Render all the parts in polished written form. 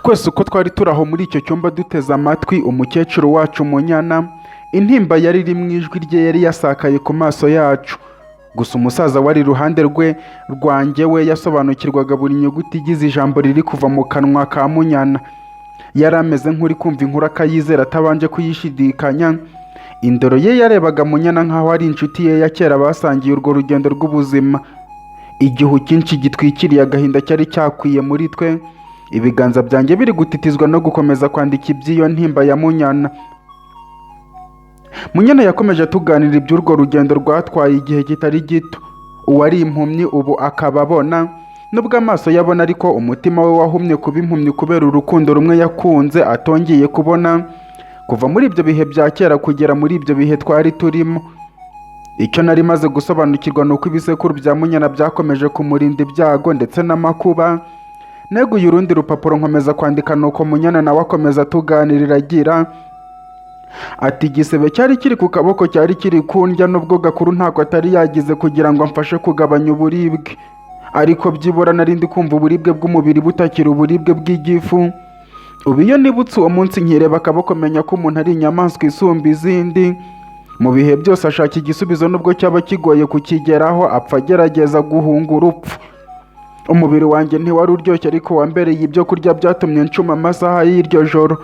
Twese uko twari turi aho muri icyo cyumba duteze amatwi umukecuru wacu Munyana, intimba yari iri mu ijwi rye yari yasakaye ku maso yacu. Gusa umusaza wari iruhande rwe rwanjye we yasobanukirwaga buri nyuguti igize ijambo riri kuva mu kanwa ka Munyana. Yari ameze nk'uri kumva inkuru akayizera atabanje kuyishidikanya. Indoro ye yarebaga Munyana nk'aho ari inshuti ye ya kera basangiye urwo rugendo rw'ubuzima. Igihu cyinshi gitwikiriye agahinda cyari cyakwiye muri twe, ibiganza byanjye biri gutitizwa no gukomeza kwandika iby'iyo ntimba ya Munyana. Munyana yakomeje atuganira iby'urwo rugendo rwatwaye igihe kitari gito. Uwari impumyi ubu akaba abona, nubwo amaso ye abona ariko umutima we wahumye kuba impumyi kubera urukundo rumwe yakunze atongeye kubona, kuva muri ibyo bihe bya kera kugera muri ibyo bihe twari turimo. Icyo nari maze gusobanukirwa ni uko ibisekuru bya Munyana byakomeje kumurinda ibyago ndetse n'amakuba. Neguye urundi rupapuro nkomeza kwandika, nuko Munyana nawe akomeza atuganirira agira ati: "Igisebe cyari kiri ku kaboko cyari kiri kundya, nubwo Gakuru ntako atari yagize kugira ngo amfashe kugabanya uburibwe, ariko byibura nari ndi kumva uburibwe bw'umubiri butakiri uburibwe bw'igifu. Ubu iyo nibutse uwo munsi nkireba akaboko, menya ko umuntu ari inyamaswa isumba izindi. Mu bihe byose ashaka igisubizo nubwo cyaba kigoye kukigeraho, apfa agerageza guhunga urupfu. Umubiri wanjye ntiwari uryoshye, ariko wambereye ibyo kurya byatumye ncuma amasaha y'iryo joro.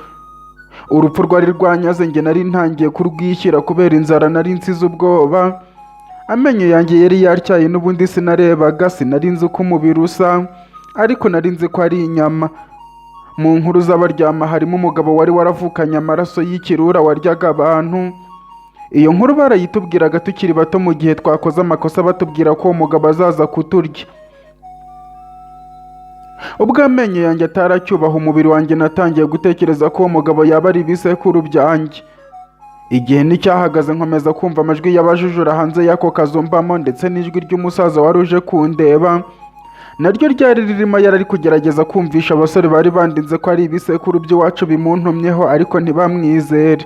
Urupfu rwari rwanyaze, njye nari ntangiye kurwishyira kubera inzara nari nsize ubwoba. Amenyo yanjye yari yatyaye, n'ubundi sinarebaga, sinari nzi uko umubiri usa, ariko nari nzi ko ari inyama. Mu nkuru z'abaryama harimo umugabo wari waravukanye amaraso y'ikirura waryaga abantu. Iyo nkuru barayitubwiraga tukiri bato, mu gihe twakoze amakosa batubwira ko uwo mugabo azaza kuturya. Ubwo amenyo yanjye ataracyubaha umubiri wanjye, natangiye gutekereza ko uwo mugabo yaba ari ibisekuru byanjye. Igihe nticyahagaze, nkomeza kumva amajwi y'abajujura hanze y'ako kazu mbamo, ndetse n'ijwi ry'umusaza wari uje kundeba naryo ryari ririmo. Yari ari kugerageza kumvisha abasore bari bandinze ko ari ibisekuru by'iwacu bimuntumyeho, ariko ntibamwizere,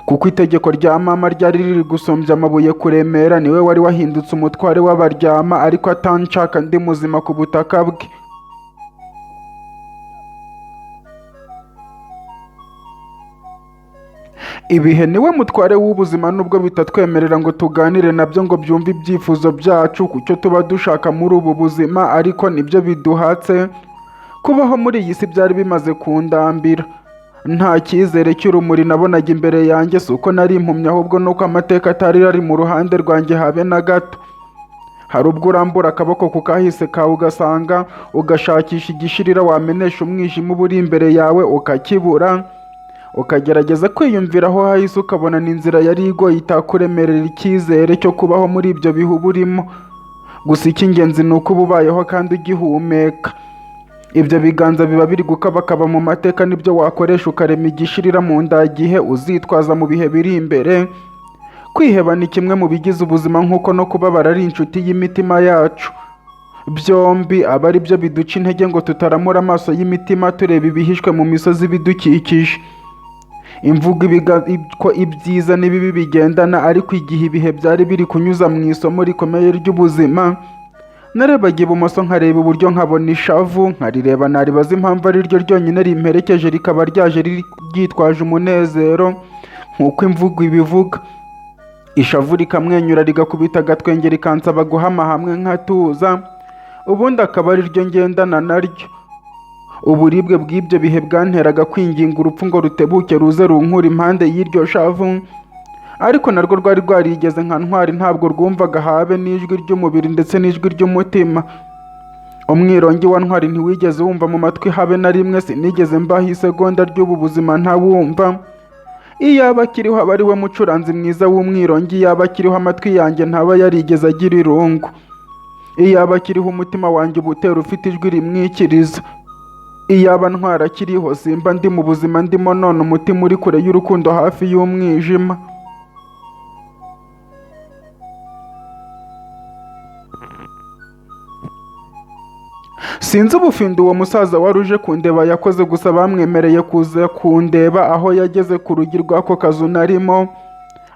kuko itegeko rya mama ryari riri gusumbya amabuye kuremera. Niwe wari wahindutse umutware w'abaryama, ariko atanshaka ndi muzima ku butaka bwe." Ibihe niwe mutware w'ubuzima, nubwo bitatwemerera ngo tuganire nabyo ngo byumve ibyifuzo byacu ku cyo tuba dushaka muri ubu buzima, ariko nibyo biduhatse kubaho muri iyi si. Byari bimaze kundambira, nta cyizere cy'urumuri nabonaga imbere yanjye. Si uko nari impumyi, ahubwo nuko amateka atari ari mu ruhande rwanjye habe na gato. Hari ubwo urambura akaboko ku kahise kawe, ugasanga ugashakisha igishirira wamenesha umwijima uba uri imbere yawe, ukakibura. Ukagerageza kwiyumvira aho hahise, ukabona ni inzira yari igoye itakuremerera icyizere cyo kubaho muri ibyo bihe uba urimo. Gusa icy'ingenzi ni uko uba ubayeho kandi ugihumeka. Ibyo biganza biba biri gukabakaba mu mateka nibyo wakoresha ukarema igishirira mu ndagihe uzitwaza mu bihe biri imbere. Kwiheba ni kimwe mu bigize ubuzima, nk'uko no kubabara ari inshuti y'imitima yacu. Byombi aba ari byo biduca intege ngo tutaramura amaso y'imitima tureba ibihishwe mu misozi ibidukikije. Imvugo ibiga ko ibyiza n'ibibi bigendana, ariko igihe ibihe byari biri kunyuza mu isomo rikomeye ry'ubuzima, narebaga ibumoso nkareba iburyo nkabona ishavu, nkarireba naribaza impamvu ari ryo ryonyine rimperekeje, rikaba ryaje ryitwaje umunezero nk'uko imvugo ibivuga. Ishavu rikamwenyura, rigakubita agatwenge, rikansaba guhama hamwe nkatuza, ubundi akaba ari ryo ngendana naryo. Uburibwe bw'ibyo bihe bwanteraga kwinginga urupfu ngo rutebuke ruze runkure impande y'iryo shavu, ariko narwo rwari rwarigeze nka Ntwari, ntabwo rwumvaga habe n'ijwi ry'umubiri ndetse n'ijwi ry'umutima. Umwirongi wa Ntwari ntiwigeze wumva mu matwi habe na rimwe. Sinigeze mbaho isegonda ry'ubu buzima ntawumva. Iyaba akiriho aba ari we mucuranzi mwiza w'umwirongi. Iyaba akiriho amatwi yanjye ntaba yarigeze agira irungu. Iyaba akiriho umutima wanjye uba utera ufite ijwi rimwikiriza. Iyaba Ntwari akiriho simba ndi mu buzima ndimo none, umutima uri kure y'urukundo, hafi y'umwijima. Sinzi ubufindo uwo musaza wari uje kundeba yakoze, gusa bamwemereye kuza kundeba aho yageze ku rugi rw'ako kazu narimo,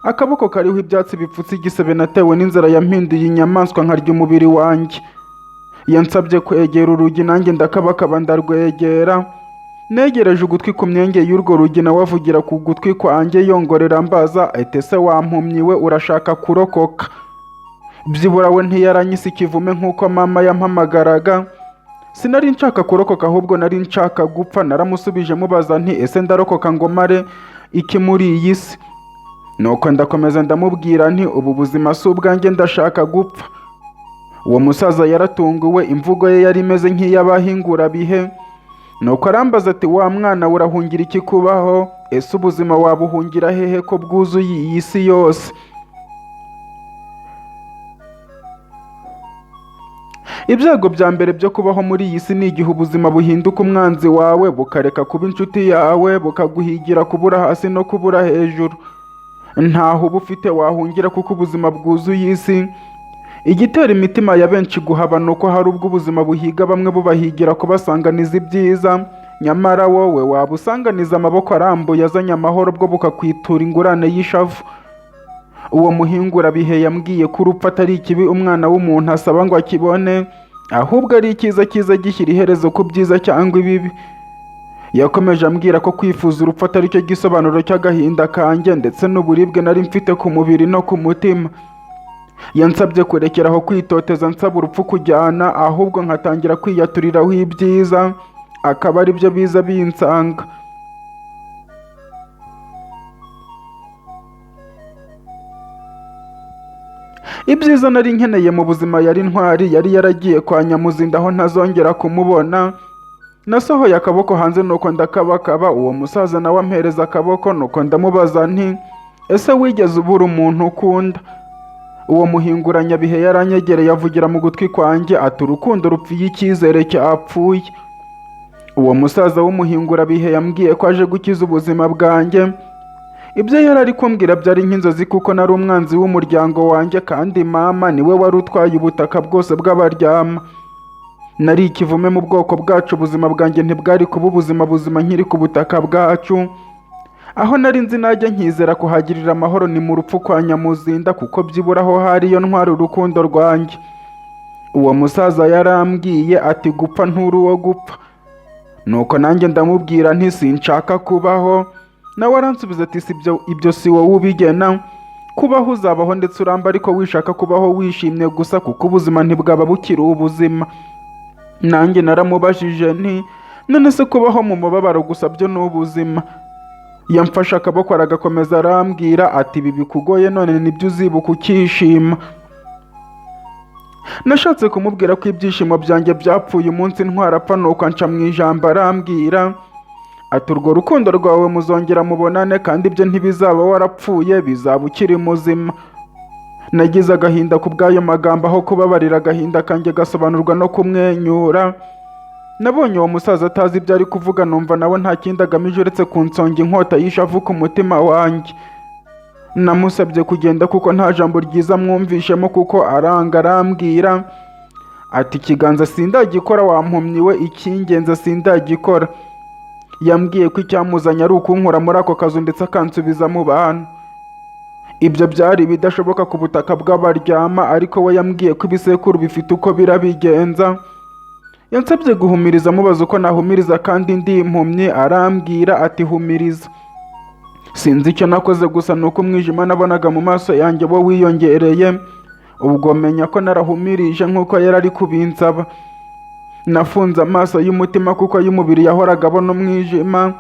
akaboko kariho ibyatsi bipfutse igisebe natewe n'inzara yampinduye inyamaswa nkarya umubiri wanjye. Yansabye kwegera urugi, nanjye ndakabakaba ndarwegera. Negereje ugutwi ku myenge y'urwo rugi, nawe avugira ku gutwi kwanjye yongorera mbaza ati: "Ese wampumyi we, urashaka kurokoka?" Byibura we ntiyaranyise ikivume nk'uko mama yampamagaraga. Sinari nshaka kurokoka, ahubwo nari nshaka gupfa. Naramusubije mubaza nti: "Ese ndarokoka ngo mare iki muri iyi si?" Nuko ndakomeza ndamubwira nti: "Ubu buzima si ubwanjye, ndashaka gupfa." Uwo musaza yaratunguwe, imvugo ye yari imeze nk'iy'abahingurabihe. Nuko arambaza ati: "Wa mwana we, urahungira iki kubaho? Ese ubuzima wabuhungira hehe ko bwuzuye iyi si yose?" Ibyago bya mbere byo kubaho muri iyi si ni igihe ubuzima buhinduka umwanzi wawe, bukareka kuba inshuti yawe, bukaguhigira kubura hasi no kubura hejuru. Ntaho uba ufite wahungira kuko ubuzima bwuzuye isi. Igitera imitima ya benshi guhaba ni uko hari ubwo ubuzima buhiga bamwe bubahigira kubasanganiza ibyiza, nyamara wowe waba usanganiza amaboko arambuye azanye amahoro, bwo bukakwitura ingurane y'ishavu. Uwo muhingurabihe yambwiye ko urupfu atari ikibi umwana w'umuntu asaba ngo akibone, ahubwo ari icyiza cyiza gishyira iherezo ku byiza cyangwa ibibi. Yakomeje ambwira ko kwifuza urupfu atari cyo gisobanuro cy'agahinda kanjye ndetse n'uburibwe nari mfite ku mubiri no ku mutima. Yansabye kurekeraho kwitoteza nsaba urupfu kujyana, ahubwo nkatangira kwiyaturiraho ibyiza, akaba ari byo biza binsanga. Ibyiza nari nkeneye mu buzima yari Ntwari, yari yaragiye kwa Nyamuzinda aho ntazongera kumubona. Nasohoye akaboko hanze nuko ndakabakaba, uwo musaza nawe ampereza akaboko, nuko ndamubaza nti: "Ese wigeze ubura umuntu ukunda?" Uwo muhinguranyabihe yaranyegereye avugira mu gutwi kwanjye ati: "Urukundo rupfiye icyizere cyapfuye." Uwo musaza w'umuhingurabihe yambwiye ko aje gukiza ubuzima bwanjye. Ibyo yari ari kumbwira byari nk'inzozi kuko nari umwanzi w'umuryango wanjye, kandi mama niwe wari utwaye ubutaka bwose bw'abaryama. Nari ikivume mu bwoko bwacu, ubuzima bwanjye ntibwari kuba ubuzima buzima nkiri ku butaka bwacu. Aho nari nzi najya nkizera kuhagirira amahoro ni mu rupfu kwa Nyamuzinda, kuko byibura aho hariyo ntwara urukundo rwanjye. Uwo musaza yarambwiye ati: "Gupfa nturi uwo gupfa." Nuko nanjye ndamubwira nti: "Sinshaka kubaho." Nawe aransubiza ati: "Sibyo, ibyo si wowe ubigena. Kubaho uzabaho ndetse uramba, ariko wishaka kubaho wishimye gusa, kuko ubuzima ntibwaba bukiri ubuzima." Nanjye naramubajije nti: "None se kubaho mu mubabaro gusa byo ni ubuzima?" Yamfashe akaboko aragakomeza arambwira ati: "Ibi bikugoye none nibyo uzibuka ukishima." Nashatse kumubwira ko ibyishimo byanjye byapfuye umunsi Ntwari apfa, nuko anca mu ijambo arambwira ati: "Urwo rukundo rwawe muzongera mubonane, kandi ibyo ntibizaba warapfuye, bizaba ukiri muzima." Nagize agahinda ku bw'ayo magambo, aho kubabarira agahinda kanjye gasobanurwa no kumwenyura. Nabonye uwo musaza atazi ibyo ari kuvuga, numva nawe nta kindi agamije uretse kunsonga inkota y'ishavu ku mutima wanjye. Namusabye kugenda kuko nta jambo ryiza mwumvishemo, kuko aranga arambwira ati: "Ikiganza sindagikora wampumyi we, icy'ingenzi sindagikora." Yambwiye ko icyamuzanye ari ukunkura muri ako kazu ndetse akansubiza mu bantu. Ibyo byari ibidashoboka ku butaka bw'abaryama, ariko we yambwiye ko ibisekuru bifite uko birabigenza. Yansabye guhumiriza, mubaza uko nahumiriza kandi ndi impumyi, arambwira ati: "Humiriza." Sinzi icyo nakoze, gusa ni uko umwijima nabonaga mu maso yanjye wo wiyongereye, ubwo menya ko narahumirije nk'uko yari ari kubinsaba. Nafunze amaso y'umutima kuko ay'umubiri yahoraga abona umwijima.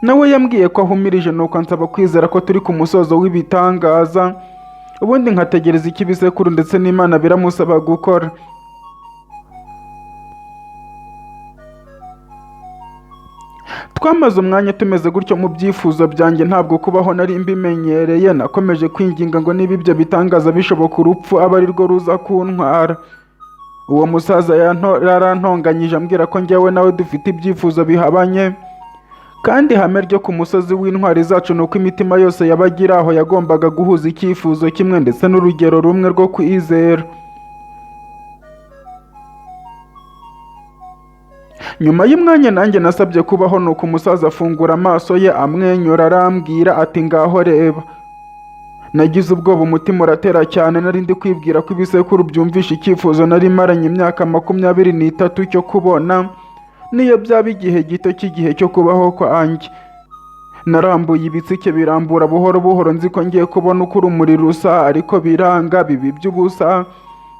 Nawe yambwiye ko ahumirije, nuko ansaba kwizera ko turi ku musozo w'ibitangaza, ubundi nkategereza icyo ibisekuru ndetse n'Imana biramusaba gukora. Twamaze umwanya tumeze gutyo mu byifuzo byanjye, ntabwo kubaho nari mbimenyereye. Nakomeje kwinginga ngo niba ibyo bitangaza bishoboka urupfu abe ari rwo ruza kuntwara. Uwo musaza yarantonganyije ambwira ko njyewe nawe dufite ibyifuzo bihabanye, kandi ihame ryo ku musozi w'intwari zacu ni uko imitima yose yabaga iri aho yagombaga guhuza icyifuzo kimwe ndetse n'urugero rumwe rwo kwizera. Nyuma y'umwanya nanjye nasabye kubaho, nuko umusaza afungura amaso ye amwenyura arambwira ati: "Ngaho reba." Nagize ubwoba, umutima uratera cyane. Nari ndi kwibwira ko ibisekuru byumvisha icyifuzo nari maranye imyaka 23 cyo kubona, Niyo byaba igihe gito cy'igihe cyo kubaho kwanjye. Narambuye ibitsike birambura buhoro buhoro, nzi ko ngiye kubona uko urumuri rusa, ariko biranga, biba iby'ubusa.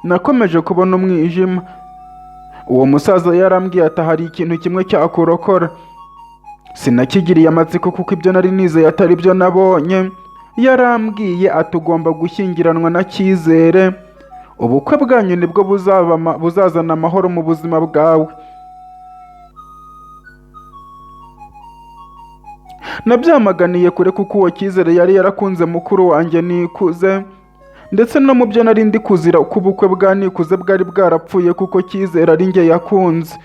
Nakomeje kubona umwijima. Uwo musaza yarambwiye ati: "Hari ikintu kimwe cyakurokora." Sinakigiriye amatsiko kuko ibyo nari nizeye atari byo nabonye. Yarambwiye ati: "Ugomba gushyingiranwa na Cyizere. Ubukwe bwanyu nibwo buzazana amahoro mu buzima bwawe." Nabyamaganiye kure kuko uwo Cyizere yari yarakunze mukuru wanjye Nikuze, ndetse no mu byo nari ndi kuzira ko ubukwe bwa Nikuze bwari bwarapfuye kuko Cyizere ari njye yakunze.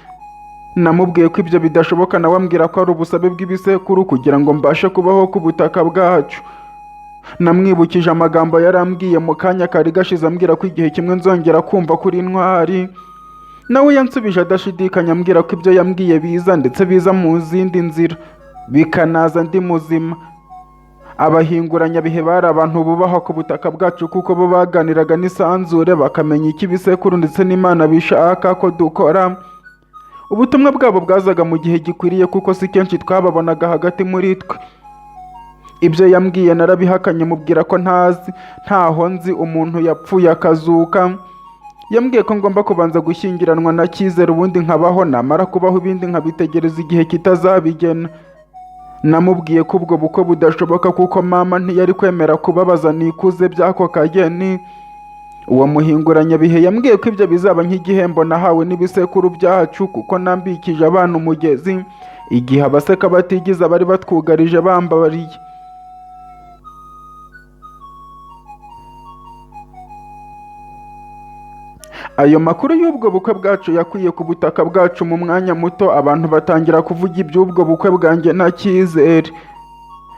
Namubwiye ko ibyo bidashoboka, nawe ambwira ko ari ubusabe bw'ibisekuru kugira ngo mbashe kubaho ku butaka bwacu. Namwibukije amagambo yarambwiye mu kanya kari gashize, ambwira ko igihe kimwe nzongera kumva kuri Ntwari. Nawe yansubije adashidikanya, ambwira ko ibyo yambwiye biza, ndetse biza mu zindi nzira, bikanaza ndi muzima. Abahinguranyabihe bari abantu bubahwa ku butaka bwacu, kuko bo baganiraga n'isanzure bakamenya icyo ibisekuru ndetse n'Imana bishaka ko dukora. Ubutumwa bwabo bwazaga mu gihe gikwiriye, kuko si kenshi twababonaga hagati muri twe. Ibyo yambwiye narabihakanye, mubwira ko ntazi, ntaho nzi umuntu yapfuye akazuka. Yambwiye ko ngomba kubanza gushyingiranwa na Cyizere, ubundi nkabaho, namara kubaho ibindi nkabitegereza igihe kitazabigena. Namubwiye ko ubwo bukwe budashoboka kuko mama ntiyari kwemera kubabaza Nikuze by'ako kageni. Uwo muhinguranyabihe yambwiye ko ibyo bizaba nk'igihembo nahawe n'ibisekuru byacu, kuko nambikije abana umugezi igihe abaseka batigize bari batwugarije bambabariye. Ayo makuru y'ubwo bukwe bwacu yakwiye ku butaka bwacu mu mwanya muto, abantu batangira kuvuga iby'ubwo bukwe bwanjye nta Cyizere.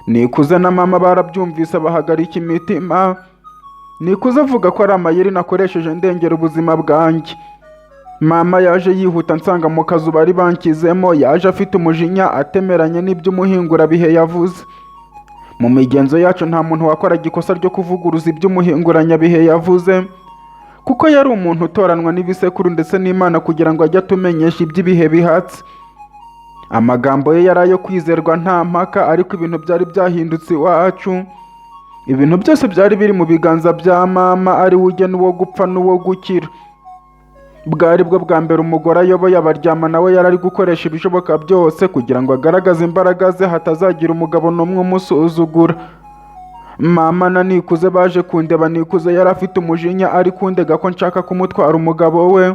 Nikuze na mama barabyumvise bahagarika imitima. Nikuze avuga ko ari amayeri nakoresheje ndengera ubuzima bwanjye. Mama yaje yihuta nsanga mu kazu bari banshyizemo. Yaje afite umujinya, atemeranya n'iby'umuhingurabihe yavuze. Mu migenzo yacu nta muntu wakoraga ikosa ryo kuvuguruza iby'umuhinguranyabihe yavuze, kuko yari umuntu utoranwa n'ibisekuru ndetse n'Imana kugira ngo ajye atumenyesha iby'ibihe bihatse. Amagambo ye yari ayo kwizerwa nta mpaka, ariko ibintu byari byahindutse iwacu. Ibintu byose byari biri mu biganza bya mama, ari we ugena uwo gupfa n'uwo gukira. Bwari bwo bwa mbere umugore ayoboye abaryama, nawe yari ari gukoresha ibishoboka byose kugira ngo agaragaze imbaraga ze, hatazagira umugabo n'umwe umusuzugura. Mama na Nikuze baje kundeba. Nikuze yari afite umujinya, ari kundega ko nshaka kumutwara umugabo we.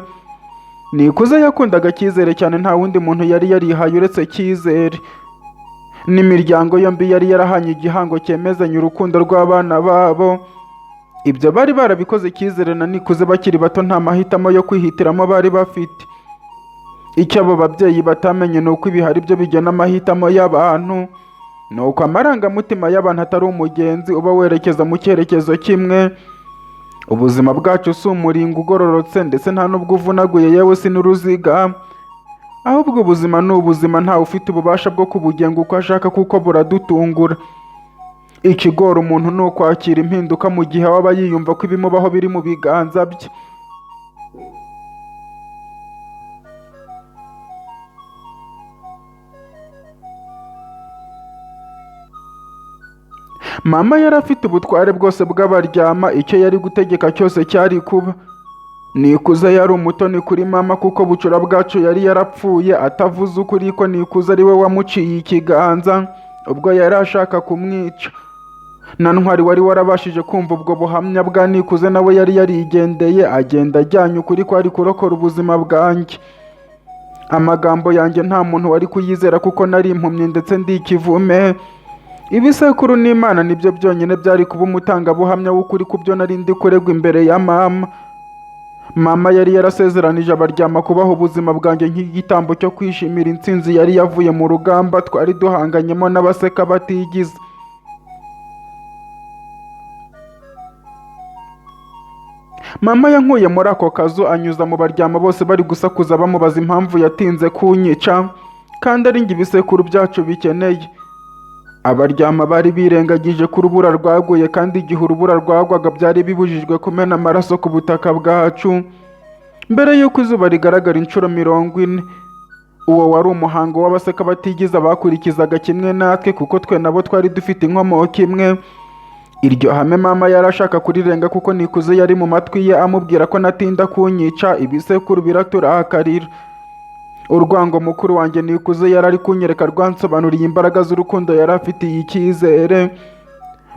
Nikuze yakundaga Cyizere cyane, nta wundi muntu yari yarihaye uretse Cyizere. N'imiryango yombi yari yarahanye igihango cyemezanya urukundo rw'abana babo. Ibyo bari barabikoze Cyizere na Nikuze bakiri bato, nta mahitamo yo kwihitiramo bari bafite. Icyo abo babyeyi batamenye ni uko ibihari byo bigena amahitamo y'abantu, ni uko amarangamutima y'abantu atari umugenzi uba werekeza mu cyerekezo kimwe. Ubuzima bwacu si umuringa ugororotse, ndetse nta n'ubwo uvunaguye, yewe si n'uruziga. Ahubwo ubuzima ni ubuzima, ntawe ufite ububasha bwo kubugenga uko ashaka, kuko buradutungura. Ikigora umuntu ni ukwakira impinduka mu gihe aba yiyumva ko ibimubaho biri mu biganza bye. Mama yari afite ubutware bwose bw'abaryama, icyo yari gutegeka cyose cyari kuba. Nikuze yari umutoni kuri mama, kuko bucura bwacu yari yarapfuye atavuze ukuri ko Nikuze ari we wamuciye ikiganza ubwo yari ashaka kumwica. Na Ntwari wari warabashije kumva ubwo buhamya bwa Nikuze, nawe yari yarigendeye, agenda ajyanye ukuri kwari kurokora ubuzima bwanjye. Amagambo yanjye nta muntu wari kuyizera, kuko nari impumyi ndetse ndi ikivume. Ibisekuru n'Imana nibyo byonyine byari kuba umutangabuhamya w'ukuri ku byo nari ndi kuregwa imbere ya mama. Mama yari yarasezeranije abaryama kubaha ubuzima bwanjye nk'igitambo cyo kwishimira intsinzi yari yavuye mu rugamba twari duhanganyemo n'abaseka batigize. Mama yankuye muri ako kazu anyuza mu baryama bose bari gusakuza bamubaza impamvu yatinze kunyica kandi ari njye ibisekuru byacu bikeneye. Abaryama bari birengagije ko urubura rwaguye, kandi igihe urubura rwagwaga byari bibujijwe kumena amaraso ku butaka bwacu mbere y'uko izuba rigaragara inshuro 40. Uwo wari umuhango w'abaseka batigiza bakurikizaga kimwe natwe, kuko twe nabo twari dufite inkomoko imwe. Iryo hame mama yari ashaka kurirenga, kuko Nikuze yari mu matwi ye amubwira ko natinda kunyica ibisekuru biraturakarira. Urwango mukuru wanjye Nikuze yari ari kunyereka rwansobanuriye imbaraga z'urukundo yari afitiye icyizere.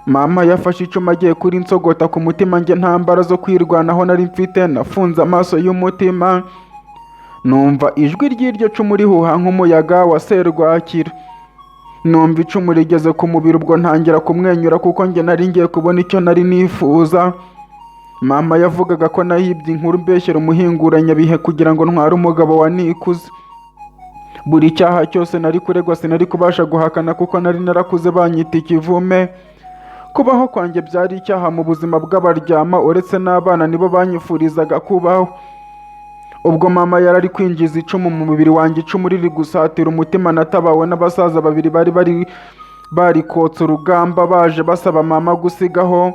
Mama yafashe icumu agiye kuri nsogota ku mutima. Njye nta mbaraga zo kwirwanaho nari mfite. Nafunze amaso y'umutima, numva ijwi ry'iryo cumu rihuha nk'umuyaga wa serwakira, numva icumu rigeze ku mubiri. Ubwo ntangira kumwenyura, kuko njye nari ngiye kubona icyo nari nifuza. Mama yavugaga ko nahibye inkuru mbeshyera umuhinguranyabihe kugira ngo ntware umugabo wa Nikuze. Buri cyaha cyose nari kuregwa sinari kubasha guhakana, kuko nari narakuze banyita ikivume. Kubaho kwanjye byari icyaha mu buzima bw'abaryama, uretse n'abana nibo banyifurizaga kubaho. Ubwo mama yari ari kwinjiza icumu mu mubiri wanjye, icumu riri gusatira umutima, natabawe n'abasaza babiri bari barikotse urugamba, baje basaba mama gusigaho,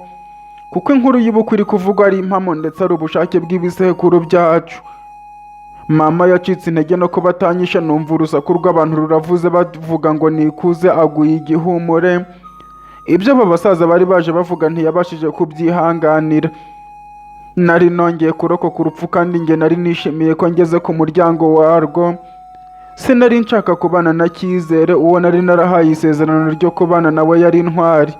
kuko inkuru y'ubukwe iri kuvugwa ari impamo, ndetse ari ubushake bw'ibisekuru byacu. Mama yacitse intege no kuba atanyishe. Numva urusaku rw'abantu ruravuze, bavuga ngo Nikuze aguye igihumure. Ibyo aba basaza bari baje bavuga ntiyabashije kubyihanganira. Nari nongeye kurokoka urupfu, kandi njye nari nishimiye ko ngeze ku muryango warwo. Sinari nshaka kubana na Cyizere. Uwo nari narahaye isezerano ryo kubana nawe yari intwari.